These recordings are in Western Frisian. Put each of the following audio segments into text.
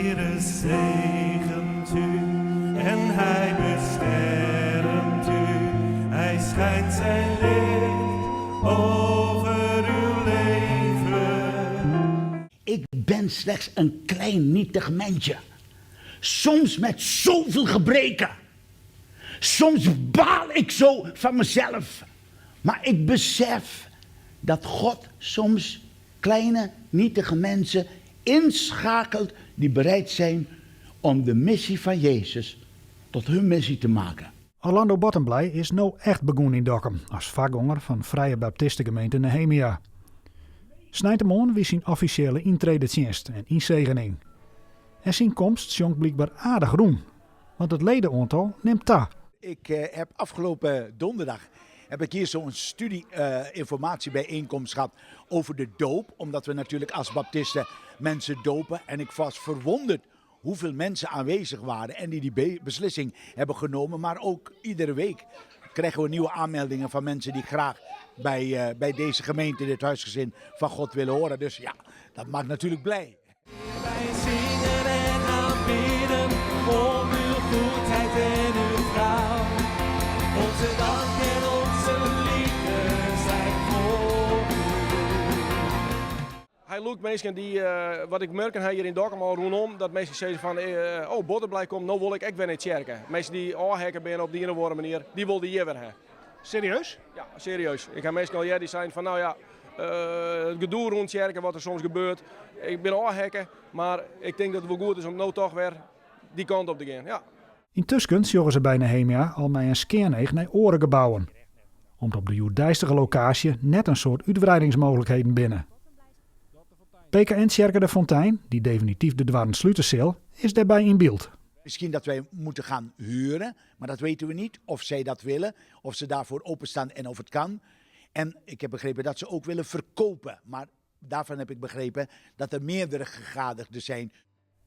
Heere zegent u en Hij beschermt u. Hij schijnt zijn licht over uw leven. Ik ben slechts een klein nietig mensje. Soms met zoveel gebreken. Soms baal ik zo van mezelf. Maar ik besef dat God soms kleine, nietige mensen inschakelt die bereid zijn om de missie van Jezus tot hun missie te maken. Orlando Bottenblij is no echt begûn yn Dokkum as foargonger fan Frije Baptistegemeente Nehemia. Sneintemoarn wie syn offisjele yntredetsjinst en ynsegening. En syn komst sjongt blykber aardich rûn, want it ledeoantal nimt ta. Ik heb afgelopen donderdag heb ik hier zo'n studie-informatiebijeenkomst gehad over de doop. Omdat we natuurlijk als baptisten mensen dopen. En ik was verwonderd hoeveel mensen aanwezig waren en die die beslissing hebben genomen. Maar ook iedere week krijgen we nieuwe aanmeldingen van mensen die graag bij, bij deze gemeente, dit huisgezin van God willen horen. Dus ja, dat maakt natuurlijk blij. Wij zingen en aanbidden om uw goedheid en uw trouw. Onze dank en onze liefde zijn voor u. Hy lûkt minsken dy't, wat ik merk hjir yn Dokkum al rûnom, dat minsken sizze fan, oh Botterblij komt, no wol ik ek wer nei tsjerke. Minsken dy't ôfheakke binne op de ien of oare manier, dy wolle hjir wer ha. Serieus? Ja, serieus. Ik ha minsken al heard dy't seinen fan, no ja, it gedoe rûn tsjerke wat der soms gebeurt. Ik bin ôfheakke, mar ik tink dat it wol goed is om no dochs wer dy kant op te gean. Ja. Yntusken sjogge se by Nehemia al mei in skean each nei oare gebouwen. Om't op de hjoeddeistige lokaasje net in soad útwreidingsmooglikheden binne. PKN-tsjerke De Fontein, dy't definityf de doarren slute sil, is dêrby yn byld. Misschien dat wij moeten gaan huren, maar dat weten we niet. Of zij dat willen, of ze daarvoor openstaan en of het kan. En ik heb begrepen dat ze ook willen verkopen. Maar daarvan heb ik begrepen dat er meerdere gegadigden zijn.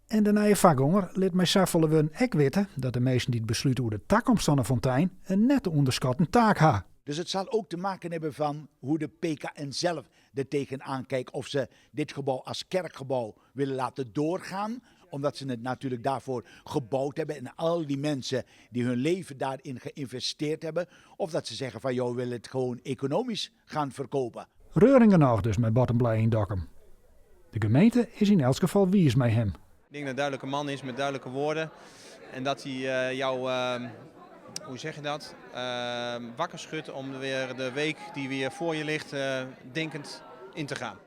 En de nije foargonger lit mei safolle wurden ek witte dat de minsken dy't beslute oer de takomst fan de Fontein in net te ûnderskatten taak ha. Dus het zal ook te maken hebben van hoe de PKN zelf er tegenaan kijkt. Of ze dit gebouw als kerkgebouw willen laten doorgaan. Omdat ze het natuurlijk daarvoor gebouwd hebben. En al die mensen die hun leven daarin geïnvesteerd hebben. Of dat ze zeggen van joh, we willen het gewoon economisch gaan verkopen. Reuring genôch dus mei Bottenblij yn Dokkum. De gemeente is yn elts gefal wiis mei him. Ik denk dat hij een duidelijke man is met duidelijke woorden. En dat hij jou, hoe zeg je dat, wakker schudt om weer de week die weer voor je ligt, denkend in te gaan.